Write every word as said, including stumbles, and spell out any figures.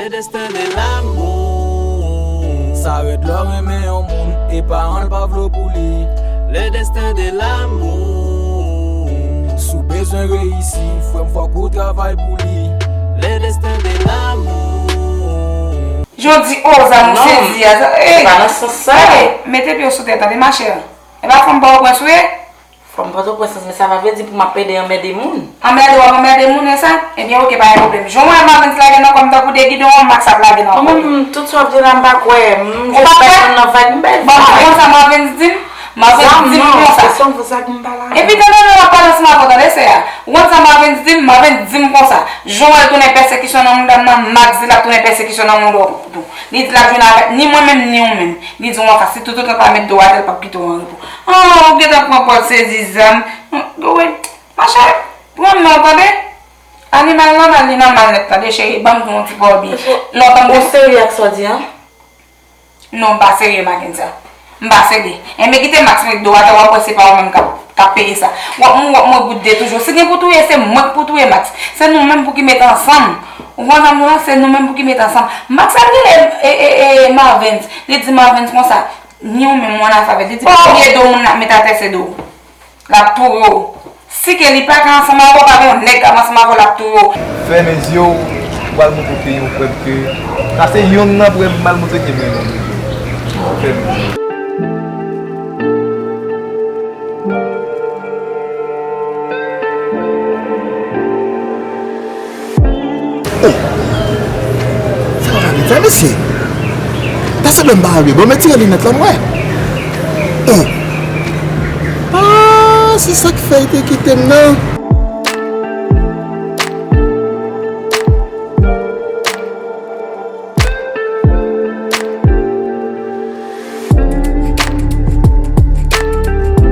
Le destin de l'amour. Sa rèd lè w renmen yon moun e paran l pa vle w pou li. Le destin de l'amour. Si w bezwen reyisi, frè m, fòk ou travay pou li. Le destin de l'amour. Jodi, o, zanmi, non, sezi a. Sa, ey, pa nan sans sa. Ey, mete pye w sou tè, tande, machè. E pa fanm Pòtoprens ou ye? Fanm Pòtoprens, men sa pa vle di pou m ap pede anmède moun. Anmède w ap anmède moun, e sa? Ebyen, oke, pa gen pwoblèm. Jan w wè Marvens lage nan kò m tankou de gidon an, Max ap lage nan kò m. Mwen menm, tout sa w ap di la, m pa kwè. M jis bay moun nan vag, m bay vag. Ou pa kwè? Bon, konsa Marvens di m, Marvens di m konsa. Epi, tande, non, w ap pale ansanm avè w, tande, sè a. Ou konn sa Marvens di m? Marvens di m konsa. Jan w wè l tounen pèsekisyon nan mouda m nan, Max di l ap tounen pèsekisyon nan mouda w tou. Li di l ap jwenn avèk ni mwen menm, ni ou menm. Li di w anfas, si toutotan w pa met do atè, l p ap kite w an repo. An, ou gentan pran pòz sezi zam. Wi, machè, pran men w, tande. Animal nan mal, li nan mal nèt, tande, cheri. Ban m di w yon ti pawòl byen. Lè w tande. Ou serye ak sa w di an? Non, m pa serye, Makenza. M pa serye. Enben, kite Max met do atè, w ap wè se pa ou menm k ap, k ap peye sa. W ap mouri, w ap mouri gout de toujou. Si gen pou touye, se mwen k pou touye Max. Se nou menm pou ki met ansanm. Ou konn sa m di w la? Se nou menm pou ki met ansanm. Max al rele, e, e, e, Marvens. Li di Marvens konsa, ni ou menm, ou annafè avè l. Li di, premye do moun l ap met atè, se do w. L ap touye w. Si ke li pa ka ansanm avè w, pa gen yon nèg k ap ansanm avè w, l ap touye w. Fèmen zye w, ou pral montre peyi w prèv ke sa se yonn nan prèv m pral montre ke m renmen w. Fèmen zye w. Oh! Sa pa ka gen fè, mesye. Pase dlo m pa anvi. Bon, m retire linèt la, m wè. Oh! Ah, se sa k fè l te kite m nan.